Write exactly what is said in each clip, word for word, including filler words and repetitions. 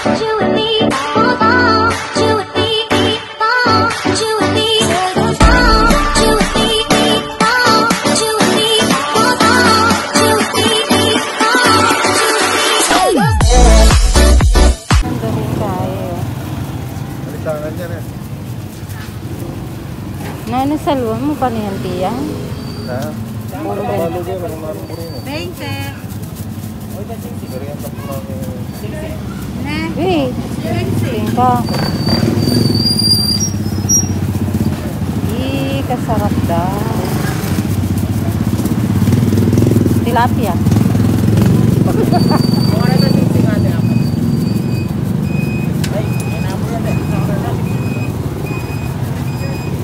Ang galing tayo. Balikangan yan eh. Nanu, salwa mu pa niyan tiyan? Ha? Puro Tagalog yan, ang marang puro mo. Thanks, sir. Pero yan, tapos na, eh. Ne. Wait. Thanks, sir. Tingka. Ih, kasarap da. Tilapia.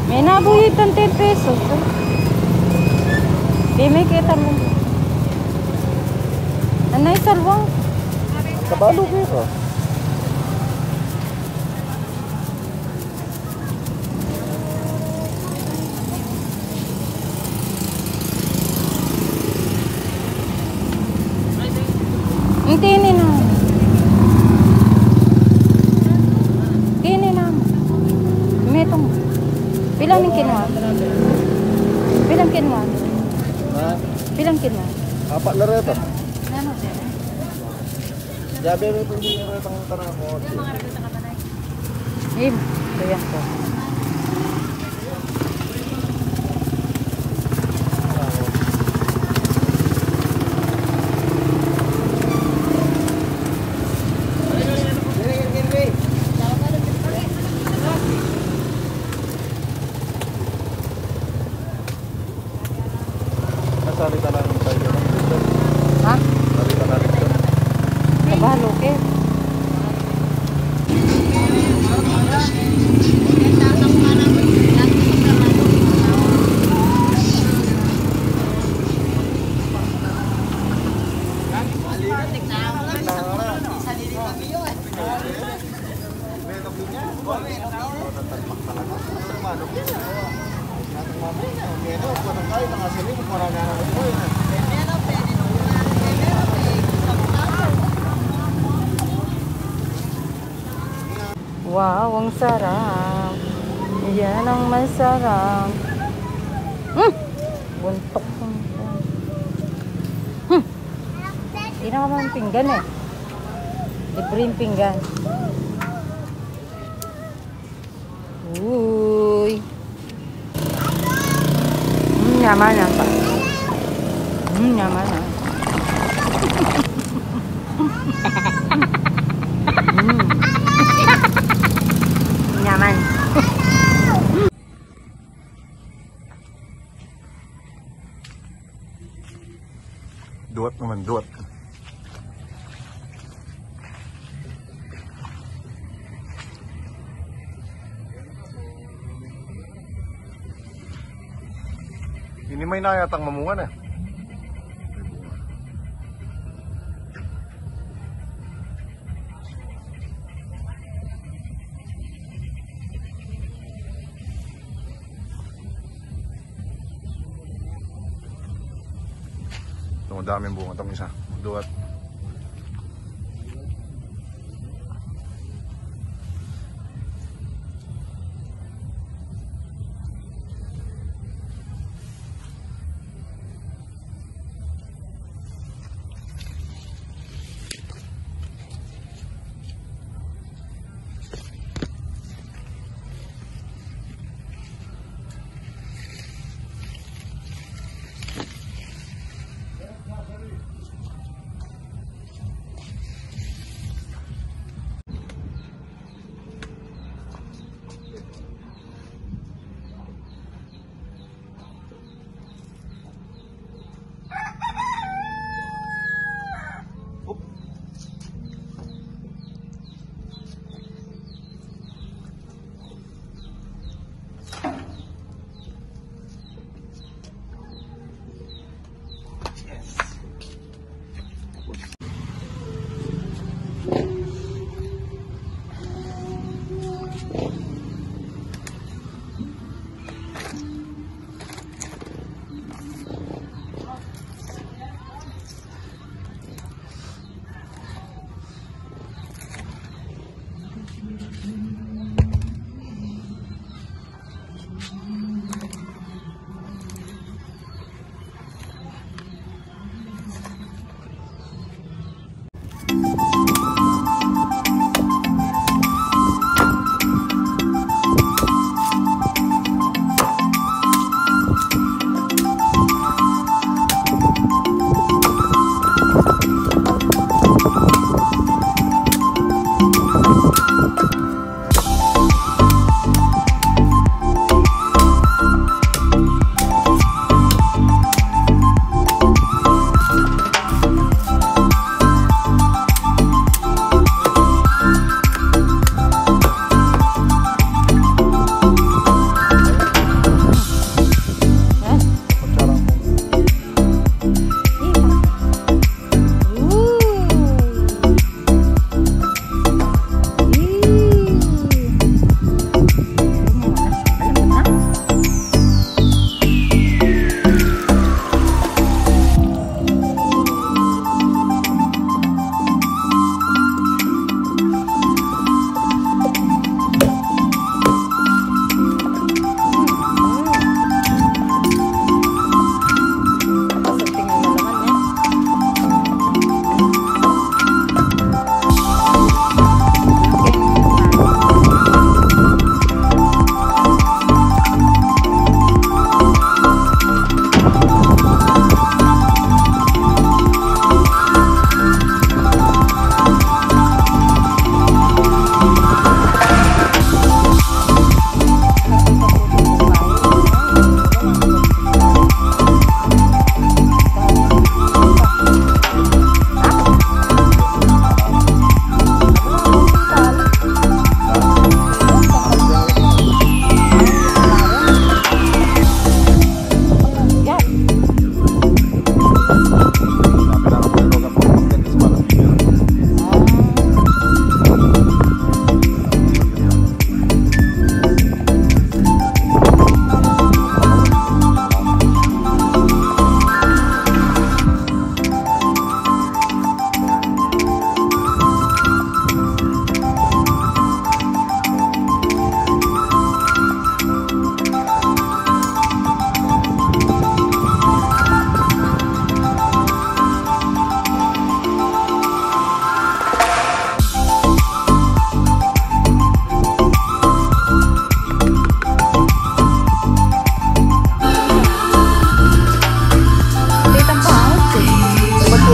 May nabuhitan ten pesos. Di may kita mo. Anay, salwa. Tabalog ito. Ang tini na. Tini na. Metong. Pilan ing kinua? Pilan kinua? Ha? Pilan kinua? Apat na reto. Nanu, sir? Sabi mo, pwede na reto ang tanong ko. Im, ayan po. Nasali ka lang tayo ng dito. Ha? Sali ka lang dito. Tabalog eh. Wow, ang sarap. Yan ang masarap. Hmm! Buntok. Hmm! Hindi na ka man pinggan eh. Libreng pinggan. Uy. Mm, yaman, yaman. Mm, yaman, ah. Mm. Yaman. Duwat naman, duwat. Ini may na yatang mamunga na. Ito, madaming bunga. Itong isa. Duwat.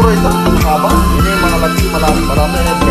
Pero ita, mahaba. Ini manalaki, mala-, marami ini